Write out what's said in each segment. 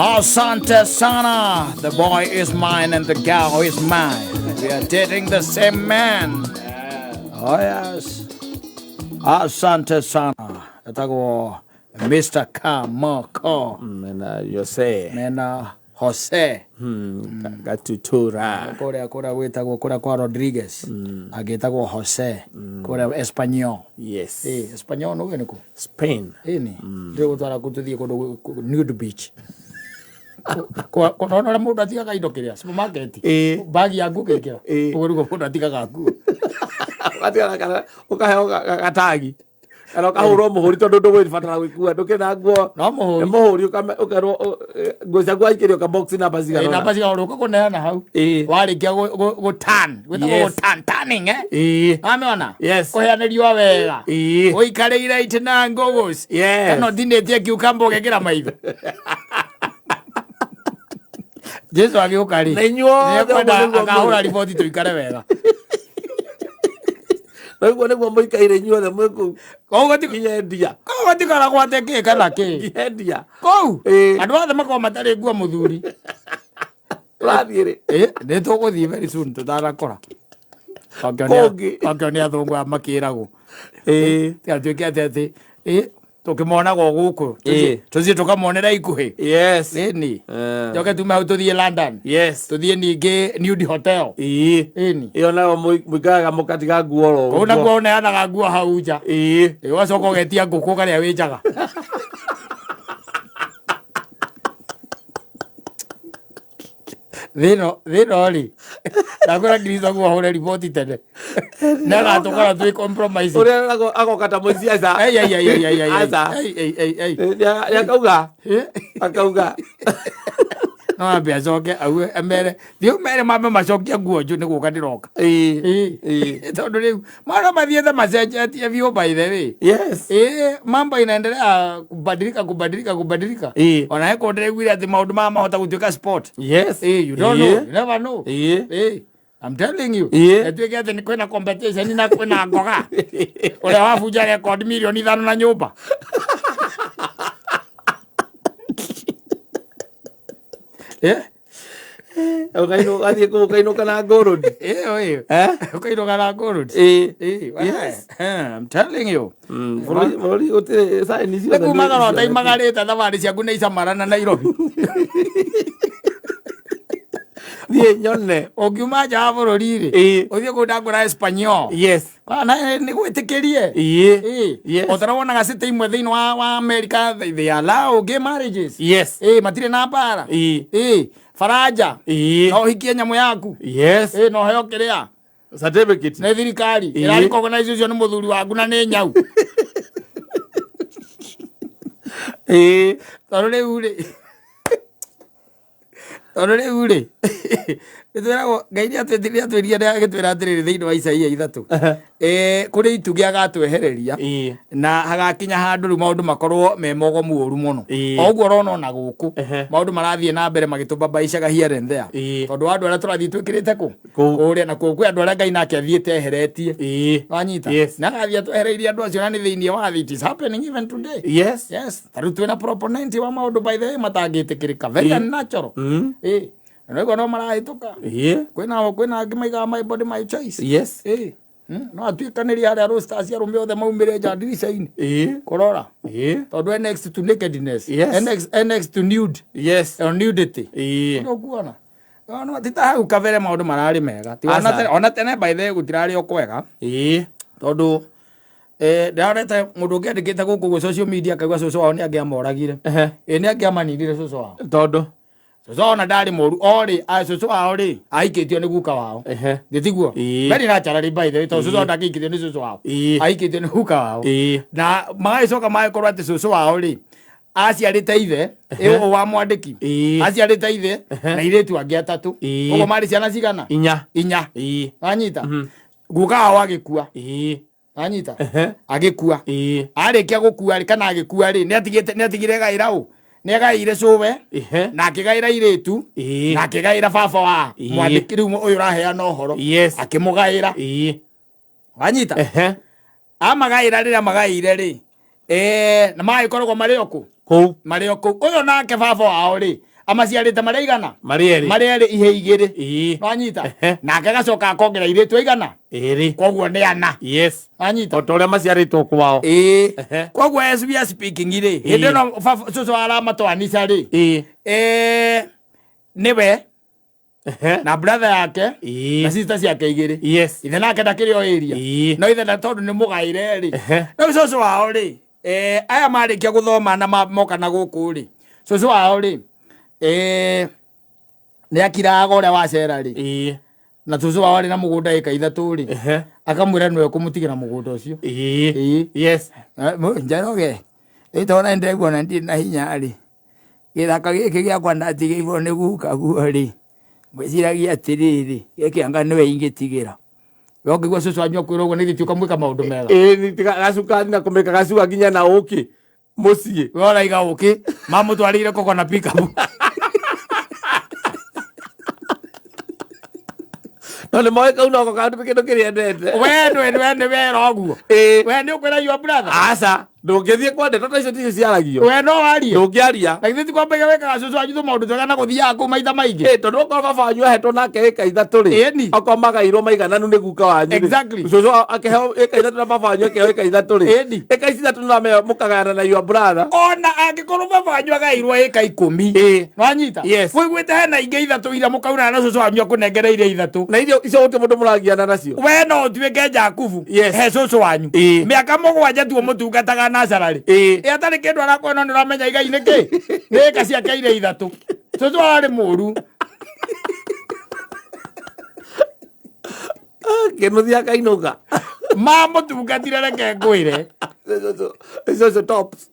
Asante sana. The boy is mine and the girl is mine. We are dating the same man. Oh yes. Asante sana. Etagwo Mr. Kamoko. Mena Jose. Mena Jose. Gatutura. Kũrĩa kũrĩa gwĩtagwo kũrĩa kwa Rodriguez. Agĩtagwo Jose. Kũrĩa Espanyol. Yes. Eh, Espanyol nĩ nĩkũ? Spain. Ĩni. Ndĩgũtwara kũ tũthiĩ kũndũ nude beach. Kona ũrĩa mũndũ atigaga indo kĩrĩa supermarket. Ĩĩ. Bagi ya nguo ũgekĩra. Ĩĩ. Ũguo nĩguo mũndũ atigaga nguo. Ũgatigana kana ũkaheo gatagi. Kana ũkahũrwo mũhũri tondũ ndũgũbatara gwĩkua ndũkĩrĩ na nguo. No mũhũri. Nĩ mũhũri ũkerwo nguo ciaku waikĩrio ka box namba cigana Ĩĩ, ũna. namba cigana ũna ũkũneana hau. Ĩĩ. Warĩkia gũ turn. Gwĩtagwo Yes. gũ turn. Turning eh. Ĩĩ. Wamĩona? Yes. Kũheanĩrio wega. Ĩĩ. Ũikarĩire itĩ na ngũgũci. Yes. Kana ũtinĩtie cucumber ũgekĩra maitho. Jesu agĩũka rĩ. Na inyuothe nĩekwenda ũguo nĩguo akahũra mũrĩ. riboti tũikare wega. Na ũguo nĩguo mũikaire inyuothe mwĩ kũu. Koguo ti Nginya endia. koguo tikoragwo atĩ kĩ kana kĩ. Nginya endia. Kũu Ĩĩ. andũ othe makoragwo matarĩ nguo mũthuri. Tũrathiĩ rĩ? Ĩ, nĩ tũgũthiĩ very soon tũtanakũra. Kũngĩ. Okĩo nĩ athũngũ aya makĩragwo. Ĩĩ. Tigatuĩke atĩ atĩ ĩ tũkĩmonaga o gũkũ. Ĩĩ. Tũthiĩ tũkamonera ikuhĩ. Yes. Ĩni. Eh. Njoke tume hau tũthiĩ London. Yes. Tũthiĩ ningĩ Nude Hotel. Ĩĩ. Ĩni. Ĩyo nayo mũikaraga mũkatiga nguo oro Kũu ũguo. nakuo ũneanaga nguo hau nja. Ĩĩ. Ĩ, ũgacoka ũgetia ngũkũ ũkarĩa wĩ njaga. Thĩno thĩno rĩ ndakwĩra Kristo guo ahũre riboti tene nĩagatũkora twĩ compromise. Ũrĩa agoka ta mũici aca. Ei, ei, ei, ei, ei, ei, ei. Aca. Ei, ei, ei, ei. Nĩ akauga. Akauga. No ambe acoke auge amere thiĩ ũmere mambe macokie nguo njũ nĩ gũka ndĩroka. Ĩĩ. Ĩĩ. Ĩĩ. Tondũ rĩu maũndũ mathiĩte macenjetie biũ by the way. Yes. Ĩĩ, mambo inaendelea kubadilika kubadilika kubadilika. Ĩĩ. Ona eko ndĩraiguire atĩ maũndũ maya mahota gũtuĩka sport. Yes. Ĩĩ, you don't know, Ĩĩ. you never know. Ĩĩ. Ĩĩ. I'm telling you. Ĩĩ. Ĩtuĩke atĩ nĩ kwĩna competition na kwĩna ngoga. Ũrĩa wabunja record mirioni 5 na nyũmba. Eh? Ũgathiĩ kũu ũkainũka na ngũrũni. Ĩyo ĩyo. Eh? Ũkainũka na ngũrũni. Ĩĩ. Ĩĩ, we. Yes. Eh, I'm telling you. Bũrũri bũrũri gũtirĩ sign ciothe. Nĩ kumagara ũtaimagarĩte thabarĩ ciaku nĩ icamara na Nairobi. Thiĩ nyone. Ũngiuma nja wa bũrũri rĩ, Ĩĩ. ũthiĩ kũu ndakũra Espanyol. Yes. Kana nĩ gwĩtĩkĩrie. Ĩĩ. Ĩĩ. Yes. O ta wonaga city imwe thĩinĩ wa America they allow gay marriages. Yes. Ĩĩ, matirĩ na mbara. Ĩĩ. Ĩĩ, Faranja. Ĩĩ. No ũhikie nyamũ yaku. Yes. Ĩĩ, na ũheo kĩrĩa. Certificate. Nĩ thirikari. Ĩĩ. Ĩra recognize ũcio nĩ mũthuri waku na nĩ nyau. Ĩĩ. Tondũ rĩu rĩ tondũ rĩu rĩ nĩtwĩragwo Ngai nĩatwĩrire agĩtwĩra atĩrĩrĩ thĩinĩ wa Isaia 3 kũrĩ itugĩ agatwehereria Ĩĩ. na hagakinya handũ rĩu maũndũ makorwo me mogomu ũru mũno. Ĩĩ. O ũguo ũrona ona gũkũ Ehe. maũndũ marathiĩ na mbere magĩtũbabaicaga here and there. Ĩĩ. Tondũ wa andũ arĩa tũrathiĩ twĩkĩrĩte kũ? Kũu. Kũrĩa na kuo kwĩ andũ arĩa Ngai nake athiĩte eheretie. Ĩĩ. Wanyita? Yes. Na agathiĩ atwehereirie andũ acio na nĩ thĩinĩ wa thĩ. It is happening even today. Yes. Yes. Ta rĩu twĩna proponent wa maũndũ by the way matangĩtĩkĩrĩka. Very Ĩĩ. unnatural. Ĩĩ. Na nĩguo no marahĩtũka. Ĩĩ. Kwĩna angĩ maigaga my body my choice. Yes. Ĩĩ. No atuĩkanĩrie harĩa roasters arũme othe maumĩre nja ndirica-inĩ. Ĩĩ. Kũrora. Ĩĩ. Tondũ e next to nakedness. Yes. E next to nude. Yes. Or nudity. Ĩĩ. Nĩ ũkuona. No ti ta hau kabere maũndũ mararĩ mega. Ti ona Aca. tene, ona tene by the way gũtirarĩ o kwega. Ĩĩ. Tondũ ndĩrarorete mũndũ ũngĩ andĩkĩte gũkũ gwĩ social media akauga cũcũ wao nĩ angĩamoragire. Ehe. Ĩ nĩ angĩamaninire cũcũ wao. Tondũ. Cũcũ wao ona ndarĩ mũru. Orĩ, cũcũ wao rĩ, ahikĩtio nĩ guka wao. Ehe. Gĩtiguo? Ĩĩ. Very naturally by the way, tondũ cũcũ wao ndangĩhikĩtio nĩ cũcũ wao. Ĩĩ. Ahikĩtio nĩ guka wao. Ĩĩ. Na magagĩcoka magĩkorwo atĩ cũcũ wao rĩ, aciarĩte ithe, ĩ wa mwandĩki. Ĩĩ. Aciarĩte ithe na airĩtu angĩ atatũ. Ĩĩ. Ũguo marĩ ciana cigana? Inya. Inya. Ĩĩ. Wanyita? Guka wao agĩkua. Ĩĩ. Wanyita? Ehe. Agĩkua. Ĩĩ. Arĩkia gũkua rĩ, kana agĩkua rĩ, nĩatigire gaĩra ũ? Nĩagaĩire cũwe, Ehe. na akĩgaĩra airĩtu, Ĩĩ. na akĩgaĩra baba wa Ĩĩ. mwandĩki rĩu ũyũ ũraheana ũhoro. Yes. Akĩmũgaĩra. Ĩĩ. Wanyita? Ehe. Amagaĩra rĩrĩa magaĩire rĩ, na magĩkoragwo marĩ o kũ? Kũu. Marĩ o kũu. Ũyũ nake baba wao rĩ, Amaciarĩte marĩa igana. Marĩ erĩ. Marĩ erĩ ihe igĩrĩ. Ĩĩ. Nwanyita? Ehe. Nake agacoka akongera irĩtu igana. Ĩrĩ. Koguo nĩ ana. Yes. Nwanyita? O ta ũrĩa maciarĩtwo kwao. Ĩĩ. Ehe. Koguo as we are speaking rĩ, hĩndĩ ĩno cũcũ aramatwanica rĩ, Ĩĩ. Nĩwe Ehe. na brother yake Ĩĩ. na sister ciake igĩrĩ. Yes. Ithe nake ndakĩrĩ o area. Ĩĩ. No ithe na tondũ nĩ mũgaĩre rĩ. Ehe. Rĩu cũcũ wao rĩ, aya marĩkia gũthoma na moka na gũkũ rĩ, cũcũ wao rĩ, nĩ akiraga ũrĩa wacera rĩ. Ĩĩ. Na cũcũ wao arĩ na mũgũnda ĩka 3 rĩ. Ehe. Akamwĩra nĩwe kũmũtigĩra mũgũnda ũcio. Ĩĩ. Ĩĩ. Yes. Njoroge, ĩtona ndĩraigua na ndirĩ na hinya rĩ. Gĩthaka gĩkĩ gĩakwa ndatigĩirwo nĩ guka guo rĩ, ngwĩciragia atĩrĩrĩ, gĩkĩ anga nĩwe ingĩtigĩra. We ũngĩigua cũcũ wanyu akwĩra ũguo nĩ gĩtĩ ũkamwĩka maũndũ mega. Ĩĩ, nĩ tiga gacukari na kũmĩka gacuka nginya na ũkĩ mũciĩ. We ũraiga ũkĩ, mamũtwarĩire koko na pickup. No nĩ moĩ kau noko kaũndũ kĩndũ kĩrĩa endete. We ndũĩ we nĩ wera ũguo. Ĩĩ. We nĩ ũkwĩra your brother. Aca, ndũngĩthiĩ kwa ndeto ta icio ticio ciaragio. We no warie. Ndũngĩaria. Na githĩ ti kwambagia wĩkaga cũcũ wanyu tũmaũndũ twega na gũthiaga kũu maita maingĩ. Ĩĩ, tondũ okorwo baba wanyu ahetwo nake ĩka 3 rĩ, Ĩni. okorwo magairwo maigananu nĩ guka wanyu rĩ, Exactly. cũcũ akĩheo ĩka 3 na baba wanyu akĩheo ĩka 3 rĩ, Ĩni. ĩka ici 3 no mũkagayana na your brother. Ona angĩkorwo baba wanyu agairwo ĩka 10. Ĩĩ. Nwanyita? Yes. Wũiguĩte hena ingĩ 3 iria mũkaunana na cũcũ wanyu akũnengereire 3. Na irio icio gũtirĩ mũndũ mũragiana nacio. We no ũtuĩke Jakubu. Yes. He cũcũ wanyu. Ĩĩ. Mĩaka 7 tuo mũtungataga nacararĩ. Ĩĩ. Ĩ atarĩ kĩndũ arakuona nĩ ũramenya igai nĩ kĩ? Nĩ ĩka ciake iria 3. Cũcũ ararĩ mũru. Kĩnuthia akainũka. Mamũtungatire reke ngwĩre. Cũcũ tops.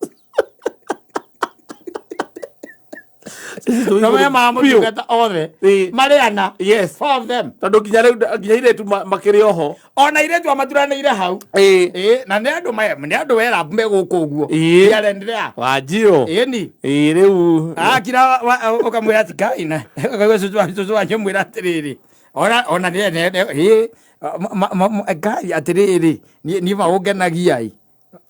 No me mamũtungata othe. Ĩĩ. Marĩ ana. Yes. 4 of them. Tondũ nginya rĩu nginya airĩtu makĩrĩ oho. Ona airĩtu amaturanĩire hau. Ĩĩ. Ĩĩ, na nĩ andũ nĩ andũ wera me gũkũ ũguo. Ĩĩ. Here and there. Wanjirũ. Ĩni. Ĩĩ, rĩu. Akira ũkamwĩra ati Ngai na ũkaigua cũcũ wanyu mwĩra atĩrĩrĩ. Ona nĩ ĩĩ, Ngai atĩrĩrĩ, niĩ ma ũngenagia ĩ.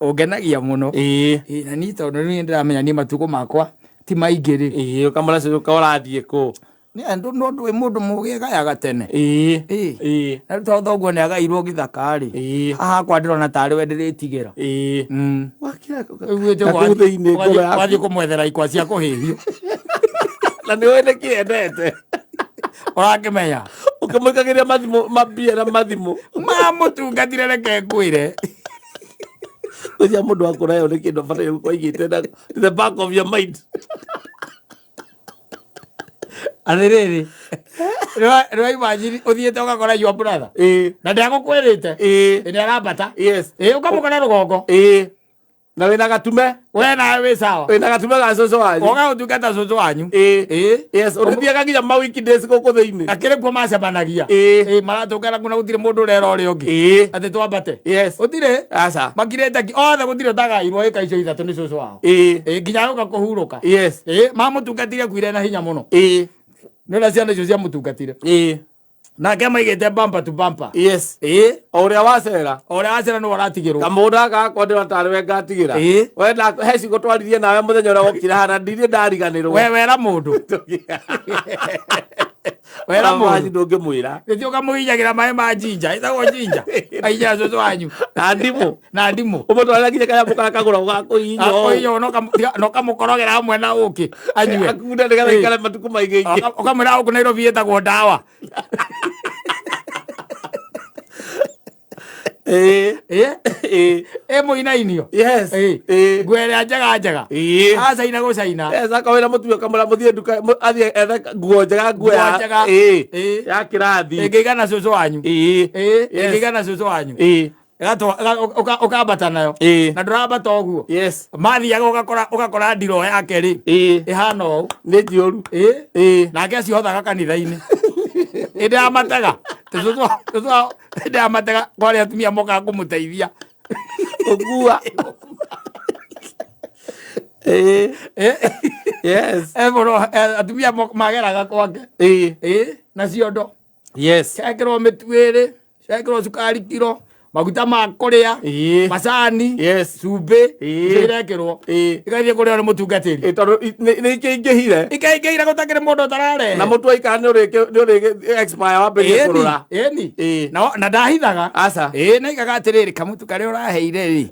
Ũngenagia mũno. Ĩĩ. Ĩĩ, na niĩ tondũ niĩ ndĩramenya niĩ matukũ makwa ti maingĩ rĩ. Ĩĩ, ũkamwĩra cũcũ ka ũrathiĩ kũ? Nĩ andũ no ndũĩ mũndũ mũgĩ agayaga tene. Ĩĩ. Ĩĩ. Ĩĩ. Na rĩu tondũ thoguo nĩ agairwo gĩthaka rĩ. Ĩĩ. Haha hakwa ndĩrona tarĩ we ndĩrĩtigĩra. Ĩĩ. Wakira Ũiguĩte na kũu thĩinĩ ngoro yaku. wathiĩ kũmwethera ikwa cia kũhĩhio. Na nĩ ũĩ nĩkĩ endete. Ũrakĩmenya. Ũkĩmwĩkagĩria mathimũ, mambia na mathimũ. Mamũtungatire reke ngwĩre. Ũcio mũndũ wa kũraya nĩ kĩndũ abataire gũkorwo aigĩte na the back of your mind. Atĩrĩrĩ, rĩu imagine ũthiĩte ũgakora your brother. Ĩĩ. Na ndagũkwĩrĩte. Ĩĩ. Nĩ arambata. Yes. Ĩĩ, ũkamũkora rũgongo. Ĩĩ. Na wĩna gatume. We nawe wĩ sawa. Wĩna gatume ga cũcũ wanyu. Ũgagũtungata cũcũ wanyu. Ĩĩ. Ĩĩ. Yes, ũthiaga nginya ma weekdays gũkũ thĩinĩ. Akĩrĩ kuo macemanagia. Ĩĩ. Ĩĩ, maratũngana kuna gũtirĩ mũndũ ũrera ũrĩa ũngĩ. Ĩĩ. Atĩ twambate. Yes. Gũtirĩ. Aca. Makirĩte othe gũtirĩ ũtagairwo ĩka icio 3 nĩ cũcũ wao. Ĩĩ. Ĩĩ, nginya agũka kũhurũka. Yes. Ĩĩ, mamũtungatire akuire na hinya mũno. Ĩĩ. Nĩ ũrĩa ciana icio ciamũtungatire. Ĩĩ. Nake maigĩte bumper to bumper. Yes. Ĩĩ. O ũrĩa wacera. O ũrĩa wacera nĩwe ũratigĩrwo. Kamũgũnda gaka gakwa ndĩrona tarĩ we ngatigĩra. Ĩĩ. We na he ciugo twaririe nawe mũthenya ũrĩa wokire haha na ndirĩ ndariganĩrwo. We wera mũndũ. Wera Wanji mũndũ. ndũngĩmwĩra. Gĩthiĩ ũkamũhinyagĩra maĩ ma jinja. Ĩtagwo jinja. Ahinya cũcũ wanyu. Na ndimũ. Na ndimũ. Ũmũtwarĩra nginya kanyamũ karĩa kagũragwo ga kũhihinya ũũ. Akũhihinya na ũkamũkorogera hamwe na ũkĩ anyue. Akunde nĩgetha aikare matukũ maingĩ ingĩ. Ũkamwĩra gũkũ Nairobi ĩtagwo ndawa. Ĩĩ. Ĩĩ. Ĩĩ. Ĩ mũinainio. Yes. Ĩĩ. Ĩĩ. Nguo ĩrĩa njega njega. Ĩĩ. Acaina gũcaina. Yes, akawĩra mũtumia ũkamwĩra mũthiĩ nduka athiĩ ethe nguo njega nguo ya Nguo njega. Ĩĩ. Ĩĩ. Ya kĩrathi. Ĩngĩigana cũcũ wanyu. Ĩĩ. Ĩĩ. Yes. Ĩngĩigana cũcũ wanyu. Ĩĩ. Ũkambata nayo. Ĩĩ. Na ndũrambata ũguo. Yes. Mathiaga ũgakora ndiro yake rĩ. Ĩĩ. Ĩhana ũũ. Nĩ njũru. Ĩĩ. Ĩĩ. Nake acihothaga kanitha-inĩ. Hĩndĩ ya matega. Hĩndĩ ya matega kwarĩ atumia mokaga kũmũteithia. Ũkua. Ĩĩ. Ĩĩ. Yes. Mũno, atumia mageraga kwake. Ĩĩ. Ĩĩ. Na ciondo. Yes. Ciekĩrwo mĩtu ĩrĩ, ciekĩrwo cukari kiro, Maguta ma kũrĩa, macani, cumbĩ, icio irekĩrwo igathiĩ kũrĩo nĩ mũtungatĩri. Tondũ nĩ ikĩingĩhire. Ikaingĩhire gũtakĩrĩ mũndũ ũtararehe. Na mũtu waikara nĩ ũrĩ expire wambĩrĩrie kũrũra. Ĩni. Na ndahithaga. Aca. Ĩĩ, naigaga atĩrĩrĩ, kamũtu karĩa ũraheire rĩ,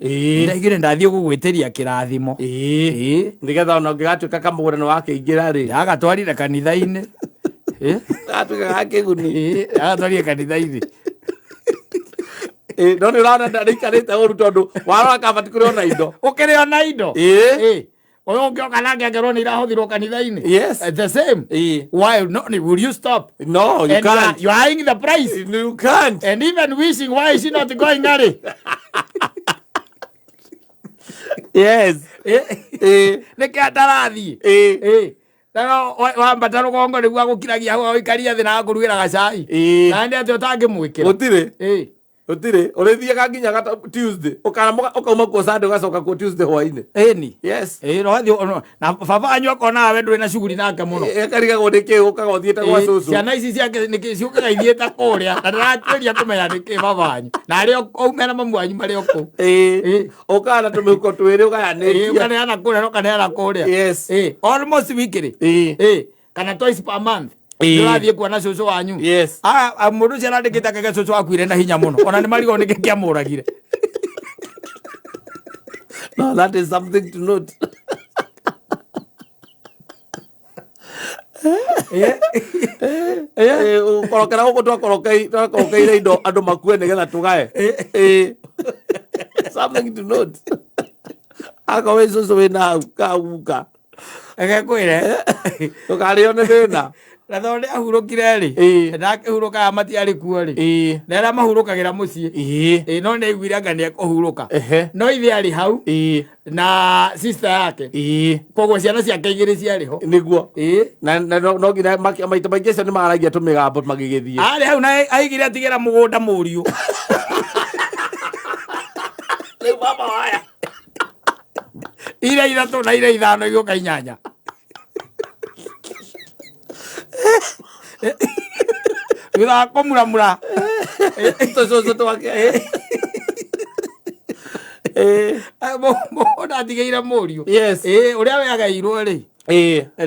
ndaigire ndathiĩ gũgwĩtĩria kĩrathimo. Ĩĩ. Nĩgetha ona ũngĩgatuĩka kamũgũnda nĩ wakĩingĩra rĩ. Ndagatwarire kanitha-inĩ. Gatuĩka ga kĩguni. Ĩĩ, ndagatwarire kanitha-inĩ. No nĩ ũrona ndaikarĩte ũru tondũ warora kabati kũrĩ ona indo. Ũkĩrĩ ona indo. Ĩĩ. Ũyũ ũngĩoka nake angerwo nĩ irahũthirwo kanitha-inĩ. Yes. The same. Why no, will you stop? No, you And can't. you are eyeing the price. You can't. And even wishing why is she not going early? Yes. Nĩkĩ atarathiĩ? Wambata rũgongo nĩguo agũkiragia hau agũikaria thĩ na agakũrugĩra gacai. Na nĩ atĩ ũtangĩmwĩkĩra. Gũtirĩ. Gũtirĩ. Ũrĩthiaga nginya Tuesday. Ũkauma kuo Sunday ũgacoka kuo Tuesday hwainĩ. Ĩni. Yes. Ĩĩ, no wathiĩ na baba wanyu akona we ndũrĩ na shughuli nake mũno. Akarigagwo nĩ kĩĩ ũkaga ũthiĩte gwa cũcũ. Ciana ici ciake nĩkĩ ciũkaga ithiĩte kũrĩa na ndĩratuĩria kũmenya nĩkĩ baba wanyu. Na arĩa aume na mamu wanyu marĩ o kũu. Ũkaga na tũmĩhuko twĩrĩ ũgayanĩtie. Ũkaneana kũrĩa na ũkaneana kũrĩa. Yes. Almost weekly. Kana twice per month. Ndĩrathiĩ kuona cũcũ wanyu. Yes. Mũndũ ũcio arandĩkĩte akauga cũcũ akuire na hinya mũno. Ona nĩ marigwo nĩkĩ kĩamũragire. No, that is something to note. Ũkorokera gũkũ twakorokeire indo andũ makue nĩgetha tũgae. Something to note. Akorwo wĩ cũcũ wĩna hau kaguka. Reke ngwĩre. Ndũkarĩo nĩ thĩna. Na tondũ nĩ ahurũkire rĩ, ndakĩhurũkaga matiarĩ kuo rĩ, na arĩa mahurũkagĩra mũciĩ, no nĩ aiguire anga nĩ ekũhurũka. No ithe arĩ hau na sister yake. Koguo ciana ciake igĩrĩ ciarĩ ho. Nĩguo. Na no nginya maita maingĩ acio nĩ maragia tũmĩgambo magĩgĩthiĩ. Arĩ hau na aigire atigĩra mũgũnda mũriũ. Rĩu baba waya. Ira ithatũ na ira ithano igĩũka inyanya. Thutha wa kũmuramura. Tũcũcũ twake. Mũgũnda atigĩire mũriũ. Yes. Ũrĩa we agairwo rĩ.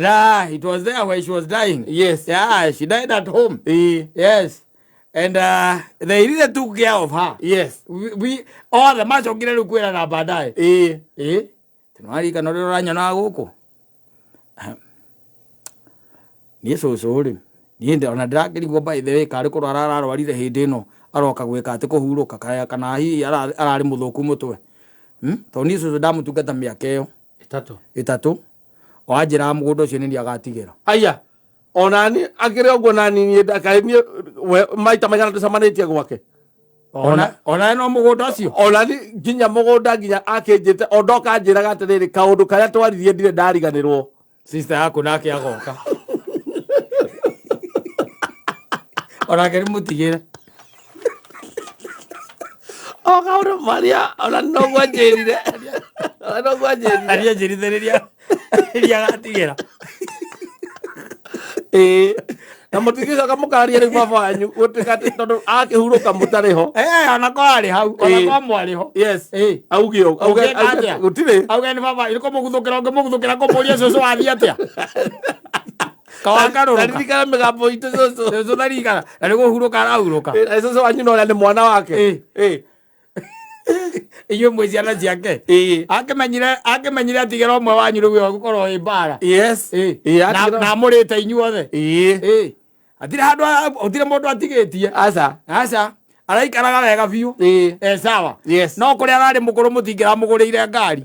Nah, it was there when she was dying. Yes. Yeah, she died at home. Yes. And they really took care of her. Yes. We all the macokire rĩu kwĩrana baadaye. Nĩwaririkana ũrĩa ũranyonaga gũkũ? Niĩ cũcũ rĩ, niĩ ona ndĩrakĩrigwo by the way karĩ kũrwara ararwarire hĩndĩ ĩno aroka gwĩka atĩ kũhurũka kana hihi ararĩ mũthũku mũtwe. Tondũ niĩ cũcũ ndamũtungata mĩaka ĩyo. Ĩtatũ. O anjĩraga mũgũnda ũcio nĩ niĩ agatigĩra. Aya. Ona ni akĩrĩ ũguo nani niĩ ndakaĩ niĩ maita maigana tũcemanĩtie gwake. Ona no mũgũnda ũcio? Ona ni nginya mũgũnda nginya akĩnjĩte o ndoka anjĩraga atĩrĩrĩ kaũndũ karĩa twaririe ndirĩ ndariganĩrwo. Sister yaku nake agoka. Onake nĩ mũtigĩre. O kaũndũ Maria ona noguo anjĩrire. Ona noguo anjĩrire. Aria anjĩrire rĩrĩa agatigĩra. Na mũtingĩcoka mũkaria rĩu baba wanyu gũtuĩka atĩ tondũ akĩhurũka mũtarĩ ho. Ona ko arĩ hau, ona ko mwarĩ ho. Yes. Auge ũũ, auge, Ũngĩka auge, atĩa? gũtirĩ. Auge nĩ baba, nĩ kũmũguthũkĩra, ũngĩmũguthũkĩra kũmũria cũcũ wathiĩ atĩa? Kawakarũrũka. Ndaririkana mĩgambo itũ cũcũ. Cũcũ ndaririkana. Na nĩ kũhurũka arahurũka. Na cũcũ wanyu no ũrĩa nĩ mwana wake. Inyuĩ mwĩ ciana ciake. Akĩmenyire atigĩra ũmwe wanyu rĩu ĩyo gũkorwo ĩ mbara. Yes. Atigĩra- Na amũrĩte inyuothe. Hatirĩ handũ hatirĩ mũndũ atigĩtie. Aca. Aca. Araikaraga wega biũ. Sawa. Yes. No kũrĩa ararĩ mũkũrũ mũtingĩramũgũrĩire ngari.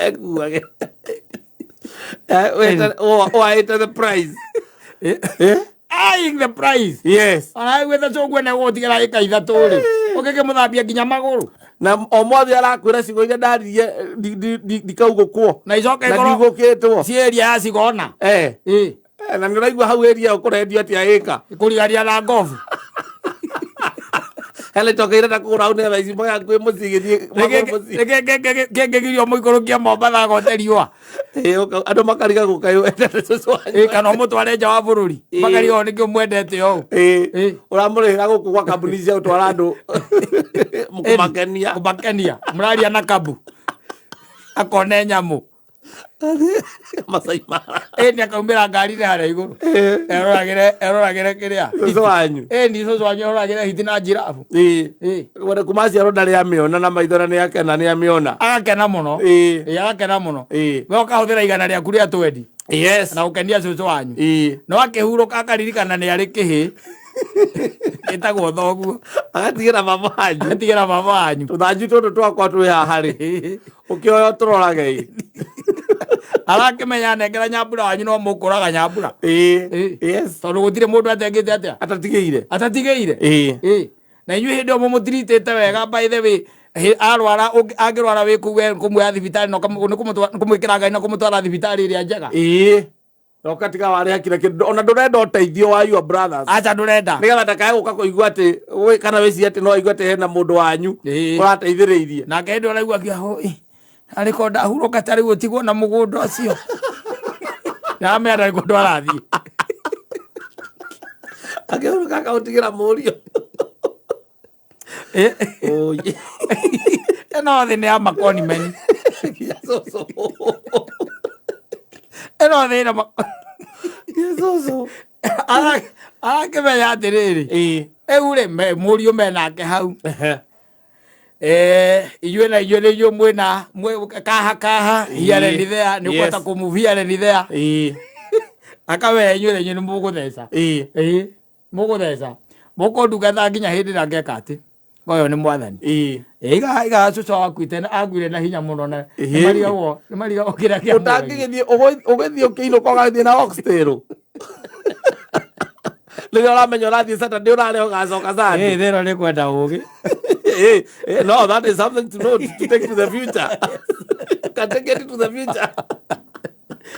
Ekuage. Waĩte the price. Eyeing the price. Yes. Araiguĩte cũguo nĩ gũtigĩra ĩka ithatũ rĩ. Ũngĩkĩmũthambia nginya magũrũ. Na o mwothe arakwĩra ciugo iria ndaririe, ndikaugũkwo. Na icoke Na ikorwo ndiugũkĩtwo. ci area ya Cigona. Na nĩ ũraigua hau area ĩyo kũrendio atĩa ĩka? Kũrigaria na ngobu. Hena itoka irenda kũgũra hau nĩgetha ici magakuĩ mũciĩ gĩthiĩ magũre mũciĩ. Kĩngĩgirio mũikũrũkia Mombatha agote riũa. Ĩĩ, andũ makarigagwo kaĩ wendete cũcũ wanyu. Ĩ, kana ũmũtware nja wa bũrũri. Ĩĩ. Makarigagwo nĩkĩ ũmwendete ũũ. Ĩĩ. Ĩĩ. Ũramũrĩhĩra gũkũ gwa kambuni cia gũtwara andũ kũmakenia. Kũmakenia. Mũraria na kabu. Akone nyamũ. Masai Mara. Ĩ nĩ akaumĩra ngari-inĩ harĩa igũrũ. Ĩĩ. Eroragĩre eroragĩre kĩrĩa. Cũcũ wanyu. Ĩ ni cũcũ wanyu eroragĩre hiti na njirabu. Ĩĩ. Ĩ. Wona kuma aciarwo ndarĩ amĩona na maitho na nĩakena nĩamĩona. Agakena mũno. Ĩĩ. Ĩ agakena mũno. Ĩĩ. We ũkahũthĩra igana rĩaku rĩa twendi Yes. na gũkenia cũcũ wanyu. Ĩĩ. No akĩhurũka akaririkana nĩ arĩ kĩhĩ gĩtagwo thoguo. Agatigĩra baba wanyu. Agatigĩra baba wanyu. Tũthanju tũtũ twakwa twĩ haha rĩ. Ũkĩoya ũtũrorage ĩ. Arakĩmenya nengera nyambura wanyu no mũkũraga nyambura. Ĩĩ. Ĩĩ. Yes. Tondũ gũtirĩ mũndũ atengĩte atĩa? Atatigĩire. Atatigĩire. Ĩĩ. Ĩĩ. Na inyuĩ hĩndĩ ĩyo mũmũtiritĩte wega by the way arwara angĩrwara wĩ kũu we kũmuoya thibitarĩ na nĩ kũmwĩkĩra ngari na kũmũtwara thibitarĩ ĩrĩa njega. Ĩĩ. Na ũgatiga warĩha kila kĩndũ ona ndũrenda ũteithio wa your brothers. Acha ndũrenda. Nĩgetha ndakae gũka kũigua atĩ kana wĩcirie atĩ no aigue atĩ hena mũndũ wanyu Ĩĩ. ũrateithĩrĩirie. Nake hĩndĩ ĩyo ũraigua akiuga, "Hũ, ĩ, arĩ ko ndahurũka ta rĩu ũtigwo na mũgũnda ũcio." Ndamenya ndarĩ kũndũ arathiĩ. Akĩhurũka akaũtigĩra mũriũ. Ĩ. Ũi. Ĩno thĩ nĩ ya makoni meni. Nginya cũcũ. Ĩno thĩ ĩna Nginya cũcũ. Arakĩmenya atĩrĩrĩ. Ĩĩ. Rĩu rĩ, mũriũ menake hau. Ehe. Inyuĩ na inyuĩ nĩ inyuĩ mwĩna kaha kaha, here and there, nĩ ũkũhota Yes. kũmove here and there. Ĩĩ. Akamenya inyuĩ na inyuĩ nĩ mũgũtheca. Ĩĩ. Ĩĩ, mũgũtheca. Mũkũndungata nginya hĩndĩ ĩrĩa ngeka atĩ. Ũyũ nĩ mwathani. Ĩĩ. Ĩĩ, iga iga cũcũ wakuĩte na akuire na hinya mũno na Ĩĩ. nĩmarigagwo nĩmarigagwo kĩrĩa kĩamũragire. Ũtangĩgĩthiĩ ũgĩthiĩ ũkĩinũka ũgathiĩ na oxtail. Rĩrĩa ũramenya ũrathiĩ Saturday ũrarĩa ũgacoka Sunday. Ĩĩ, thĩ ĩno nĩ kwenda ũgĩ. Hey, hey, no, that is something to note, to take to the future. Can take it to the future.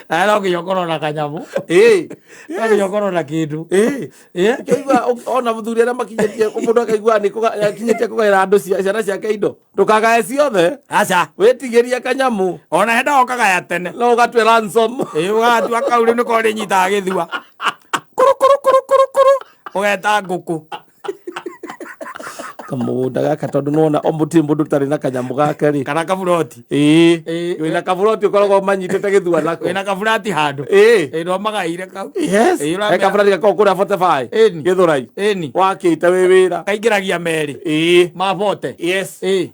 Na no nginya ũkorwo na kanyamũ. Hey, No nginya ũkorwo na kĩndũ. hey. Ĩĩ. Ũkĩigua ona mũthuri arĩa makinyĩtie mũndũ akaigua nĩ akinyĩtie kũgaĩra andũ ciana ciake indo. Ndũkagae ciothe. Aca. Wĩtigĩrie kanyamũ. Ona henda ũkagaya tene. No ũgatue ransom. Ĩĩ, ũgatua kau rĩu nĩko rĩnyitaga gĩthua. Kuru kuru kuru kuru kuru. Ũgeta ngũkũ. Kamũgũnda gaka tondũ nĩwona o mũtirĩ mũndũ ũtarĩ na kanyamũ gake rĩ. Kana kaburoti. Ĩĩ. Ĩĩ. Wĩna kaburoti ũkoragwo manyitĩte gĩthua nako. Wĩna kaburati handũ. Ĩĩ. Ĩĩ, no magaire kau. Yes. Ĩĩ, ũramera- He kaburati gakoragwo kũrĩa 45. Ĩni. Gĩthũrai. Ĩni. Wakĩte wĩ wĩra. Kaingĩragia merĩ. Ĩĩ. Ma bote. Yes. Ĩĩ.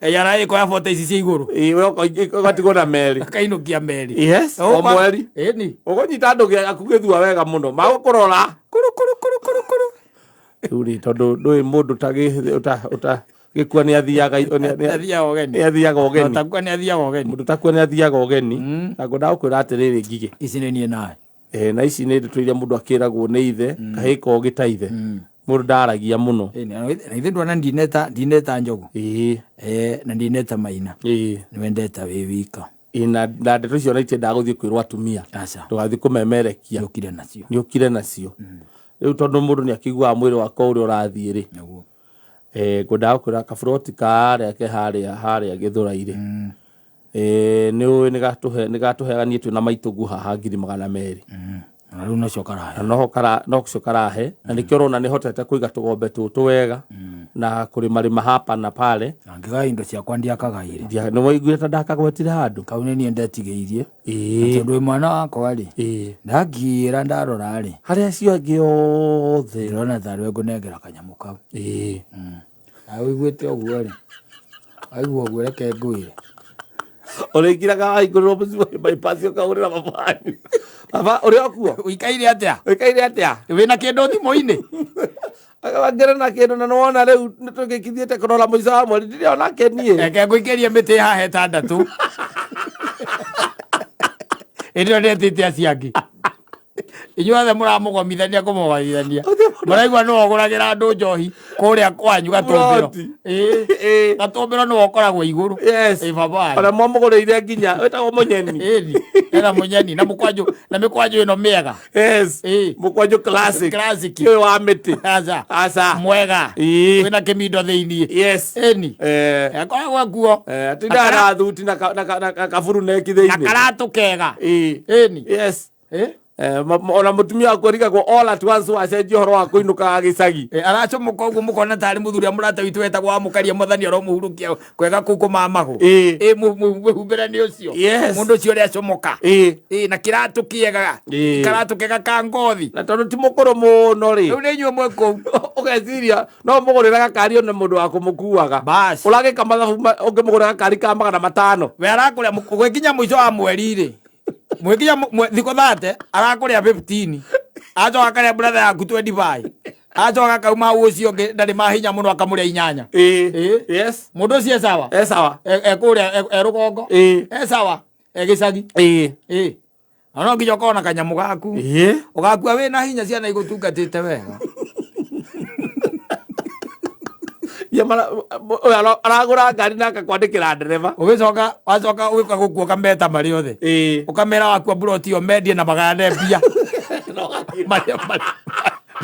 Kaiara ĩkoya bote ici cia igũrũ. Ĩĩ, we ũgatigwo na merĩ. Kainũkia merĩ. Yes. O mweri. Ĩni. Ũkũnyita andũ aku gĩthua wega mũno. Magũkũrora. Kuru kuru kuru kuru kuru. Rĩu rĩ tondũ ndũĩ mũndũ ta ũta gĩkua nĩ athiaga Athiaga ũgeni. nĩ athiaga ũgeni. Ũtakua nĩ athiaga ũgeni. Mũndũ takua nĩ athiaga ũgeni. Na ngwendaga gũkwĩra atĩrĩrĩ Ngigĩ. Ici nĩ niĩ nawe. Na ici nĩ ndeto iria mũndũ akĩragwo nĩ ithe, kahĩĩ kogĩ ta ithe. Mũndũ ndaragia mũno. Ĩĩ, na ithe ndwona ndineta njogu. Ĩĩ. Na ndineta maina. Ĩĩ. Nĩwendeta wĩ wika. Ĩĩ, na ndeto icio ona itiendaga gũthiĩ kwĩrwo atumia. Aca. Ndũgathiĩ kũmemerekia. Nĩũkire nacio. Nĩũkire nacio. Rĩu tondũ mũndũ nĩakĩiguaga mwĩrĩ wakwa ũrĩa ũrathiĩ rĩ. Nĩguo. Ngwendaga gũkwĩra kaburoti karĩa ke harĩa Gĩthũrai rĩ. Nĩũĩ nĩgatũheaga niĩ twĩna maitũguo haha 200,000. Na rĩu nocio karahe. Na nocio karahe. Na nĩkĩo ũrona nĩhotete kũiga tũgombe tũtũ wega. Na kũrĩmarĩma hapa na pale. Na ngĩgaya indo ciakwa ndiakagaire. Nĩwaiguire ta ndakagwetire handũ? Kau nĩ niĩ ndetigĩirie. Ĩĩ. Tondũ wĩ mwana wakwa rĩ. Ĩĩ. Ndakĩra ndarora rĩ. Harĩa acio angĩ othe. Ndĩrona tarĩ we ngũnengera kanyamũ kau. Ĩĩ. Na ũiguĩte ũguo rĩ. Waigua ũguo reke ngwĩre. Ũrĩkiraga wahingũrĩrwo mũciĩ wa bypass ũkahũrĩra baba wanyu. Baba, ũrĩ o kuo? Ũikaire atĩa? Ũikaire atĩa? Wĩna kĩndũ thimũ-inĩ? Wangĩra na kĩndũ na nĩwona rĩu nĩtũgĩkithiĩte kũrora mũico wa mweri ndirĩ ona kĩniĩ. Reke ngũikĩrie mĩtĩ haha ĩtandatũ. Ĩndĩ ĩyo ndĩetĩte acio angĩ. Inyuothe mũramũgomithania kũmũgomithania. Mũraigua nĩwe ũgũragĩra andũ njohi. Kũrĩa kwanyu Gatũmbĩro. Ploti. Ĩĩ. Ĩĩ. Gatũmbĩro nĩwe ũkoragwo igũrũ. Yes. Ĩ baba. Ona mwamũgũrĩire nginya wĩtagwo mũnyeni. Ĩni. Ena mũnyeni na mũkwanjũ na mĩkwanjũ ĩno mĩega. Yes. Ĩĩ. Mũkwanjũ classic. Classic. Ũyũ wa mĩtĩ. Aca. Aca. Mwega. Ĩĩ. Wĩna kĩmindo thĩiniĩ. Yes. Ĩni. Eh. Akoragwo kuo. Eh, atindaga na thuti na kaburuneki Na thĩinĩ. karatũ kega. Ĩĩ. Ĩni. Yes. Ĩ? Eh, ona mũtumia waku arigagwo all at once wacenjia ũhoro wa kũinũkaga gĩcagi. Eh, aracomũka ũguo mũkona tarĩ mũthuri ũrĩa mũrata witũ wetagwo wa mũkaria mwathani aromũhurũkia kwega kũu kũmamagũ. Ĩĩ. Ĩ mwĩhumbĩre nĩ ũcio. Yes. Mũndũ ũcio ũrĩa acomoka. Ĩĩ. Ĩ na kĩratũ kĩega. Ĩĩ. Karatũ kega ka ngothi. Na tondũ ti mũkũrũ mũno rĩ. Rĩu nĩ inyuĩ mwĩ kũu. Ũgeciria no mũgũrĩre gakari one mũndũ wa kũmũkuaga. Bas. Ũragĩka mathabu ũngĩmũgũrĩra gakari ka 500. We arakũrĩa gwĩkinya mũico wa mweri rĩ. Mwĩkinya thikũ 30 arakũrĩa 15. Acoka akarĩa brother yaku 25. Acoka akauma hau ũcio ũngĩ ndarĩ mahinya mũno akamũrĩa inyanya. Ĩĩ. Ĩĩ. Yes. Mũndũ ũcio e sawa. E sawa. E kũrĩa e rũgongo. Ĩĩ. E sawa. E gĩcagi. Ĩĩ. Ĩĩ. Na no nginya ũkorwo na kanyamũ gaku. Ĩĩ. Ũgakua wĩna hinya ciana igũtungatĩte wega. Ũyũ aragũra ngari na akakwandĩkĩra ndereba. Ũgĩcoka wacoka ũgĩũka gũkua ũkameta marĩ othe. Ĩĩ. Ũkamera wakua mburoti ĩyo mendie na magayane mbia.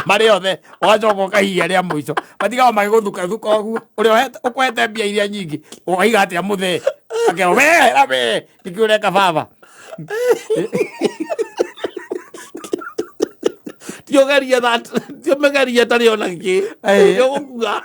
Marĩ othe ũgacoka ũkahihinya rĩa mũico. Matigagwo magĩgũthuka thuka ũguo. Ũrĩa ũkũhete mbia iria nyingĩ ũkaiga atĩa mũthee. Akerwo we hera we nĩkĩ ũreka baba. Ti ũgerie that ti ũmĩgerie tarĩ ona kĩ. Ĩĩ. Nĩ ũgũkua.